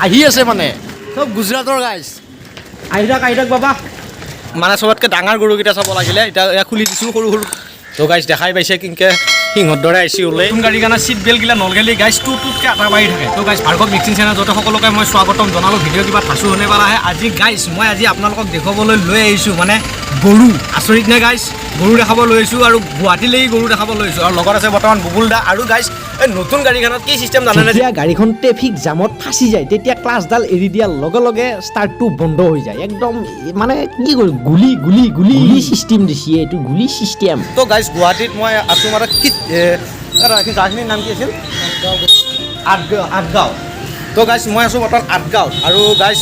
আহি আছে মানে চব গুজৰাটৰ গাইজ। আহি থাক, আহি থাক বাবা। মানে চবতকৈ ডাঙৰ গৰুকেইটা চাব লাগিলে এতিয়া এয়া খুলি দিছোঁ সৰু সৰু। তো গাইজ, দেখাই পাইছে কিনকে সিংহৰ দৰে আহিছে ওলাই। নতুন গাড়ী কাৰণে চিট বেল্টগিলা নলগেলি গাইজ টু টুতকৈ আটা মাৰি থাকে। তো গাইজ, ভাৰ্গৱ মিক্সিং চেনেল য'তে সকলোকে মই স্বাগতম জনালোঁ। ভিডিঅ' কিবা থাচো শুনে আহে আজি গাইজ, মই আজি আপোনালোকক দেখুৱাবলৈ লৈ আহিছোঁ মানে গৰু। আচৰিত নে গাইজ? গৰু দেখাব লৈ আহিছোঁ আৰু গুৱাহাটীলৈ গৰু দেখাব লৈ আহিছোঁ আৰু লগত আছে বৰ্তমান বুবুল দা। আৰু গাইজ, এই নতুন গাড়ীখনত কি চিষ্টেম জানেনে? যেতিয়া গাড়ীখন ট্ৰেফিক জামত ফাঁচি যায়, তেতিয়া ক্লাছডাল এৰি দিয়াৰ লগে লগে ষ্টাৰ্টটো বন্ধ হৈ যায় একদম। মানে কি কৰি গুলি গুলি গুলি চিষ্টেম দিছে, এইটো গুলি চিষ্টেম। তো গাইজ, গুৱাহাটীত মই আছোঁ মানে কি জাগাখিনিৰ নাম কি আছিল? আঠগাঁও, আঠগাঁও। তো গাইজ, মই আছোঁ বৰ্তমান আঠগাঁৱত আৰু গাইজ,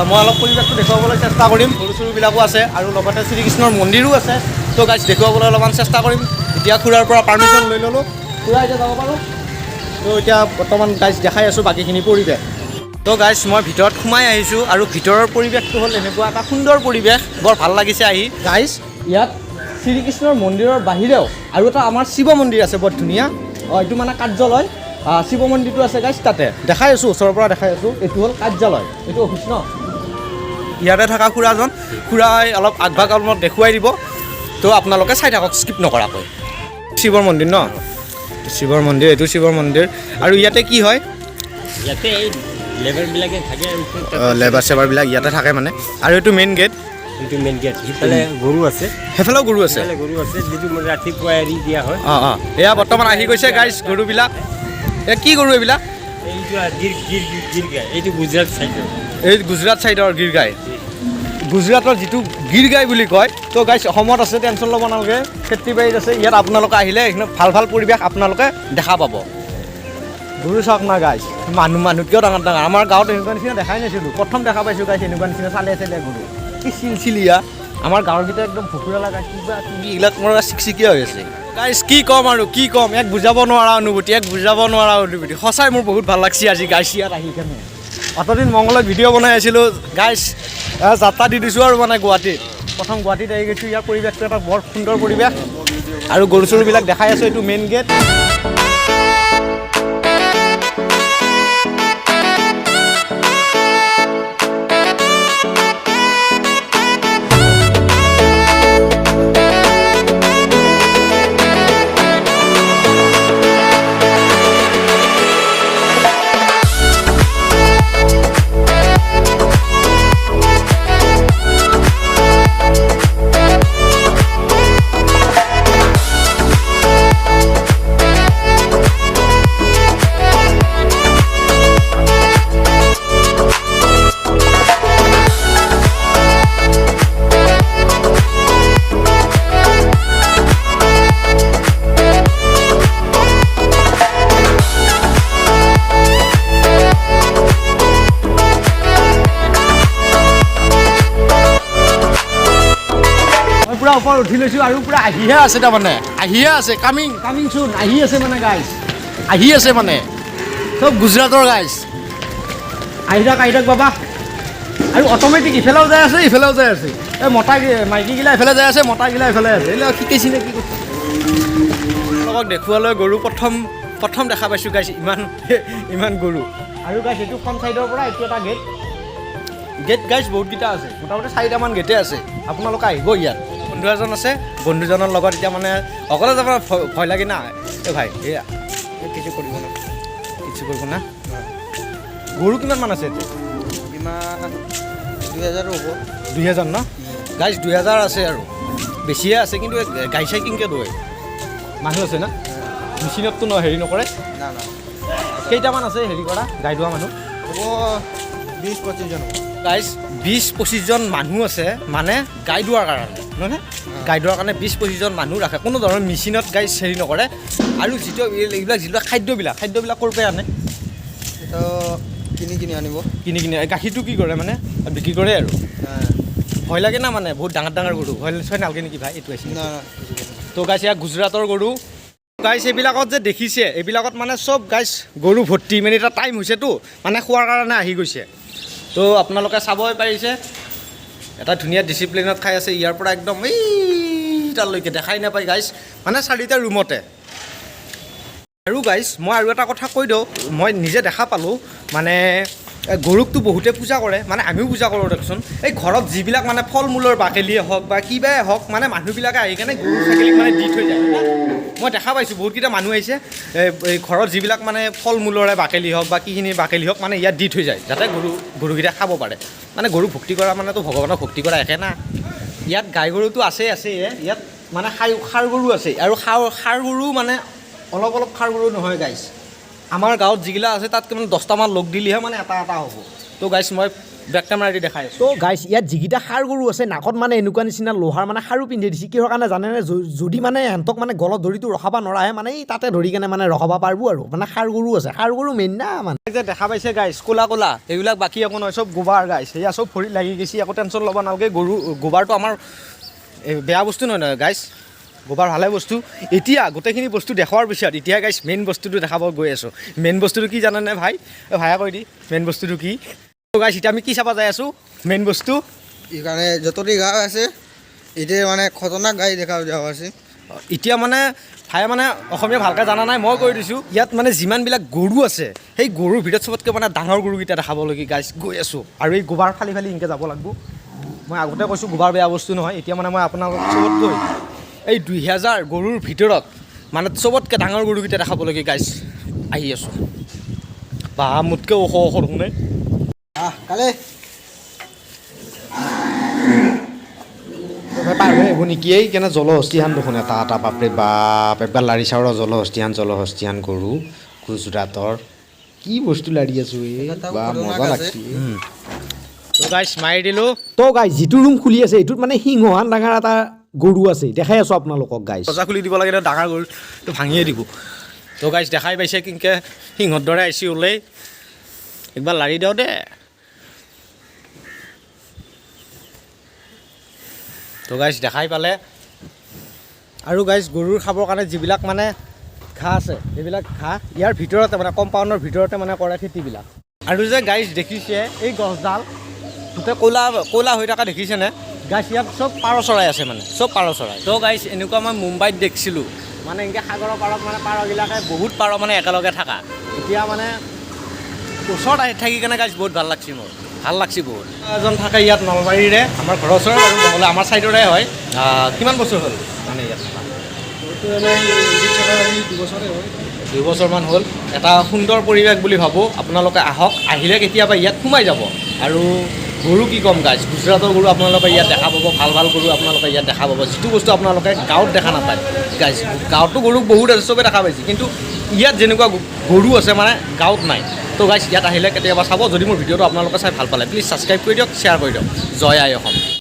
মই অলপ পৰিৱেশটো দেখুৱাবলৈ চেষ্টা কৰিম। গৰু চৰুবিলাকো আছে আৰু লগতে শ্ৰীকৃষ্ণৰ মন্দিৰো আছে। তো গাইজ, দেখুৱাবলৈ অলপমান চেষ্টা কৰিম। এতিয়া খুৰাৰ পৰা পাৰ্মিশ্যন লৈ ল'লোঁ। খুৰা, এতিয়া যাব পাৰোঁ? তো এতিয়া বৰ্তমান গাইজ, দেখাই আছোঁ বাকীখিনি পৰিৱেশ। তো গাইজ, মই ভিতৰত সোমাই আহিছোঁ আৰু ভিতৰৰ পৰিৱেশটো হ'ল এনেকুৱা এটা সুন্দৰ পৰিৱেশ, বৰ ভাল লাগিছে আহি। গাইজ, ইয়াত শ্ৰীকৃষ্ণৰ মন্দিৰৰ বাহিৰেও আৰু এটা আমাৰ শিৱ মন্দিৰ আছে, বৰ ধুনীয়া। অঁ, এইটো মানে কাৰ্যালয়। শিৱ মন্দিৰটো আছে গাইজ তাতে, দেখাই আছোঁ, ওচৰৰ পৰা দেখাই আছোঁ। এইটো হ'ল কাৰ্যালয়, এইটো অফিচ ন। ইয়াতে থকা খুৰাজন, খুৰাই অলপ আগভাগ অলপ দেখুৱাই দিব। তো আপোনালোকে চাই থাকক স্কিপ নকৰাকৈ। শিৱৰ মন্দিৰ ন, শিৱৰ মন্দিৰ, এইটো শিৱৰ মন্দিৰ। আৰু ইয়াতে কি হয়? ইয়াতে এই লেবাৰবিলাকে থাকে। লেবাৰ চেবাৰবিলাক ইয়াতে থাকে মানে। আৰু এইটো মেইন গেট। এইটো মেইন গেট। সিফালে গৰু আছে। সেইফালেও গৰু আছে। সিফালে গৰু আছে, যিটো মানে ৰাতিপুৱা এৰি দিয়া হয়। অঁ, এয়া বৰ্তমান আহি গৈছে গাইজ গৰুবিলাক। এ কি গৰু এইবিলাক? এইটো গিৰ, গিৰ, গিৰ গাই। এইটো গুজৰাট চাইডৰ। এই গুজৰাট ছাইডৰ গিৰ গাই, গুজৰাটৰ যিটো গিৰ গাই বুলি কয়। তো গাইজ, অসমত আছে, টেনশ্যন ল'ব নালাগে। খেতিবাৰীত আছে। ইয়াত আপোনালোকে আহিলে এইখিনি ভাল ভাল পৰিৱেশ আপোনালোকে দেখা পাব। গৰু চাওক না গাইজ, মানুহ মানুহ কিয় ডাঙৰ ডাঙৰ। আমাৰ গাঁৱত এনেকুৱা নিচিনা দেখাই নাছিলোঁ, প্ৰথম দেখা পাইছোঁ গাইজ এনেকুৱা নিচিনা চালে চালে গৰু। কি চিলচিলীয়া! আমাৰ গাঁৱৰকেইটা একদম ভুকুৰালা গাইজ, কিবা কিবি এইবিলাক মোৰ চিকচিকীয়া হৈ আছে গাইজ। কি ক'ম আৰু কি ক'ম, এক বুজাব নোৱাৰা অনুভূতি, এক বুজাব নোৱাৰা অনুভূতি। সঁচাই মোৰ বহুত ভাল লাগছে আজি গাইজ ইয়াত আহি কেনে। অতদিন মংগলত ভিডিঅ' বনাই আছিলোঁ গাইজ, যাত্ৰা দি দিছোঁ আৰু মানে গুৱাহাটীত, প্ৰথম গুৱাহাটীত আহি গৈছোঁ। ইয়াৰ পৰিৱেশটো এটা বৰ সুন্দৰ পৰিৱেশ আৰু গৰু চৰুবিলাক দেখাই আছোঁ। এইটো মেইন গেট। মই পূৰা ওপৰত উঠি লৈছোঁ আৰু পূৰা আহিহে আছে, তাৰমানে আহিয়ে আছে, কামিং কামিং চুন আহি আছে মানে গাইজ, আহি আছে মানে চব গুজৰাটৰ গাইজ। আহি থাক, আহি থাক বাবা। আৰু অট'মেটিক ইফালেও যাই আছে, ইফালেও যাই আছে। এই মতা মাইকীগিলা ইফালে যাই আছে, মতাগিলা ইফালে আছে। এইবিলাক শিকাইছে নে কি কৰিছে? আপোনালোকক দেখুৱালৈ গৰু প্ৰথম প্ৰথম দেখা পাইছোঁ গাইজ, ইমান ইমান গৰু। আৰু গাইজ, এইটো ফ্ৰণ্ট চাইডৰ পৰা এইটো এটা গেট। গেট গাইজ বহুতকেইটা আছে, মোটামুটি চাৰিটামান গেটে আছে। আপোনালোকে আহিব। ইয়াত বন্ধু এজন আছে, বন্ধুজনৰ লগত এতিয়া মানে অকলে যাব ভয় লাগে না। এই ভাই, এয়া এই কিছু কৰিব না। কিছু কৰিব না। গৰু কিমান মান আছে এতিয়া? ইমান 2000 হ'ব। 2000 ন গাইজ? 2000 আছে আৰু বেছিয়ে আছে। কিন্তু গাই চাই কিনকে দোৱে? মানুহ আছে না, মেচিনততো ন হেৰি নকৰে? না না। কেইটামান আছে হেৰি কৰা, গাই ধোৱা মানুহ? হ'ব, 20-25জন হ'ব। গাইজ, 20-25জন মানুহ আছে মানে গাই ধোৱাৰ কাৰণে, নহয়নে? গাই ধোৱাৰ কাৰণে 20-25জন মানুহ ৰাখে। কোনো ধৰণৰ মেচিনত গাইজ হেৰি নকৰে। আৰু যিটো এইবিলাক যিবিলাক খাদ্যবিলাক, খাদ্যবিলাক ক'ৰ পৰা আনে? এইটো কিনি কিনি আনিব। কিনি কিনি। গাখীৰটো কি কৰে মানে? বিক্ৰী কৰে আৰু? ভয় লাগে না মানে, বহুত ডাঙৰ ডাঙৰ গৰু, ভয় ছয় নালাগে নেকি ভাই? এইটো আহিছে। না না, কিছু কৰিব না। তো গাইছ, এয়া গুজৰাটৰ গৰু গাইছ। এইবিলাকত যে দেখিছে, এইবিলাকত মানে চব গাইছ গৰু ভৰ্তি। মানে এটা টাইম হৈছেতো, মানে খোৱাৰ কাৰণে আহি গৈছে। তো আপোনালোকে চাবই পাৰিছে, এটা ধুনীয়া ডিচিপ্লিনত খাই আছে। ইয়াৰ পৰা একদম এই তালৈকে দেখাই নাপায় গাইছ, মানে চাৰিটা ৰুমতে। আৰু গাইছ, মই আৰু এটা কথা কৈ দিওঁ, মই নিজে দেখা পালোঁ মানে। গৰুকতো বহুতে পূজা কৰে, মানে আমিও পূজা কৰোঁ দিয়কচোন। এই ঘৰত যিবিলাক মানে ফল মূলৰ বাকলিয়ে হওক বা কিবাই হওক, মানে মানুহবিলাকে আহি কেনে গৰু ছাগলীক মানে দি থৈ যায়। মই দেখা পাইছোঁ বহুতকেইটা মানুহ আহিছে, এই ঘৰত যিবিলাক মানে ফল মূলৰে বাকলি হওক বা কিখিনি বাকলি হওক, মানে ইয়াত দি থৈ যায়, যাতে গৰুকেইটা খাব পাৰে। মানে গৰু ভক্তি কৰা মানেতো ভগৱানক ভক্তি কৰা একে না। ইয়াত গাই গৰুটো আছেই আছেই, ইয়াত মানে ষাঁড় গৰু আছে। আৰু ষাঁড় গৰু মানে অলপ অলপ ষাঁড় গৰু নহয় গাইছ, আমাৰ গাঁৱত যিগিলা আছে তাতকৈ মানে 10টামান লগ দিলেহে মানে এটা এটা হ'ব। তো গাইছ, মই বেক কেমেৰা দি দেখাই আছোঁ। তো গাইছ, ইয়াত যিকেইটা ষাঁড় গৰু আছে, নাকত মানে এনেকুৱা নিচিনা লোহাৰ মানে খাৰু পিন্ধি দিছে। কিহৰ কাৰণে জানেনে? যদি মানে সিহঁতক মানে গলত ধৰিটো ৰখাব নোৱাৰে, মানে এই তাতে ধৰি কেনে মানে ৰখাব পাৰিব। আৰু মানে ষাঁড় গৰু আছে, ষাঁড় গৰু মেইন না মানে। যে দেখা পাইছে গাইছ, ক'লা ক'লা এইবিলাক বাকী একো নহয়, চব গোবৰ গাইছ। সেয়া চব ভৰিত লাগি গৈছে, একো টেনশ্যন ল'ব নালাগে। গৰু গোবৰটো আমাৰ এই বেয়া বস্তু নহয় নহয় গাইছ, গোবৰ ভালে বস্তু। এতিয়া গোটেইখিনি বস্তু দেখুৱাৰ পিছত এতিয়া গাইছ মেইন বস্তুটো দেখাব গৈ আছোঁ। মেইন বস্তুটো কি জানেনে ভাই? অ ভাইয়া, কৈ দি মেইন বস্তুটো কি। গাইছ, এতিয়া আমি কি চাব যাই আছোঁ মেইন বস্তু? এইকাৰণে যতটি গাঁও আছে, এতিয়া মানে খতৰনাক গাড়ী দেখা যাব আছে। এতিয়া মানে ভাই মানে অসমীয়া ভালকৈ জানা নাই, মই কৈ দিছোঁ। ইয়াত মানে যিমানবিলাক গৰু আছে, সেই গৰুৰ ভিতৰত চবতকৈ মানে ডাঙৰ গৰুকেইটা দেখাবলগীয়া গাইছ গৈ আছোঁ। আৰু এই গোবৰ ফালি ফালি এনেকৈ যাব লাগিব। মই আগতে কৈছোঁ, গোবৰ বেয়া বস্তু নহয়। এতিয়া মানে মই আপোনালোকক চবতকৈ এই 2000 গৰুৰ ভিতৰত মানে চবতকৈ ডাঙৰ গৰুকেইটা দেখাবলগীয়া গাইছ আহি আছোঁ। বা, মোতকৈ ওখ ওখ দেখোন। আহ কালে। পাৰ হৈ আহিব নেকি? এই কেনে জলহস্তিহান দেখোন এটা এটা, বাপৰে বাপ। একবাৰ লাৰি চাউৰ, জলহস্তিহান জলহস্তিহান গৰু গুজৰাটৰ। কি বস্তু লাৰি আছো এই? এটা বা, খতৰনাক মজা আছে। লাগছে। তো গাইছ, মাৰি দিলোঁ। তো গাইছ, যিটো ৰুম খুলি আছে, এইটোত মানে সিংহহান ডাঙৰ এটা গৰু আছে, দেখাই আছো আপোনালোকক গাইছ। দৰ্জা খুলি দিব লাগে, ডাঙৰ গৰুটো ভাঙিয়ে দিব। তো গাইছ, দেখাই পাইছে কিনকে সিংহৰ দৰে আহিছে ওলাই। একবাৰ লাৰি দিওঁ দে। তো গাইছ, দেখাই পালে। আৰু গাইছ, গৰুৰ খাবৰ কাৰণে যিবিলাক মানে ঘাঁহ আছে, সেইবিলাক ঘাঁহ ইয়াৰ ভিতৰতে মানে কম্পাউণ্ডৰ ভিতৰতে মানে কৰে খেতিবিলাক। আৰু যে গাইছ দেখিছে, এই গছডাল গোটেই ক'লা ক'লা হৈ থকা দেখিছেনে গাইছ? ইয়াত চব পাৰ চৰাই আছে, মানে চব পাৰ চৰাই। তো গাইছ, এনেকুৱা মই মুম্বাইত দেখিছিলোঁ, মানে এনেকৈ সাগৰৰ পাৰত মানে পাৰবিলাকে, বহুত পাৰ মানে একেলগে থকা। এতিয়া মানে ওচৰত আহি থাকি কেনে গাইছ বহুত ভাল লাগছে মোৰ, ভাল লাগছে বহুত। এজন থাকে ইয়াত নলবাৰীৰে, আমাৰ ঘৰৰ ওচৰৰ আৰু নহ'লে আমাৰ ছাইডৰে হয়। কিমান বছৰ হ'ল মানে ইয়াত থকা? 2 বছৰমান হ'ল। এটা সুন্দৰ পৰিৱেশ বুলি ভাবোঁ। আপোনালোকে আহক, আহিলে কেতিয়াবা ইয়াত সোমাই যাব। আৰু গৰু কি ক'ম গাইছ, গুজৰাটৰ গৰু আপোনালোকে ইয়াত দেখা পাব, ভাল ভাল গৰু আপোনালোকে ইয়াত দেখা পাব, যিটো বস্তু আপোনালোকে গাঁৱত দেখা নাপায় গাইছ। গাঁৱততো গৰু বহুত আছে, চবেই দেখা পাইছে, কিন্তু ইয়াত যেনেকুৱা গৰু আছে মানে গাঁৱত নাই। তো গাইছ, ইয়াত আহিলে কেতিয়াবা চাব। যদি মোৰ ভিডিঅ'টো আপোনালোকে চাই ভাল পালে, প্লিজ ছাবস্ক্ৰাইব কৰি দিয়ক, শ্বেয়াৰ কৰি দিয়ক। জয় আই অসম।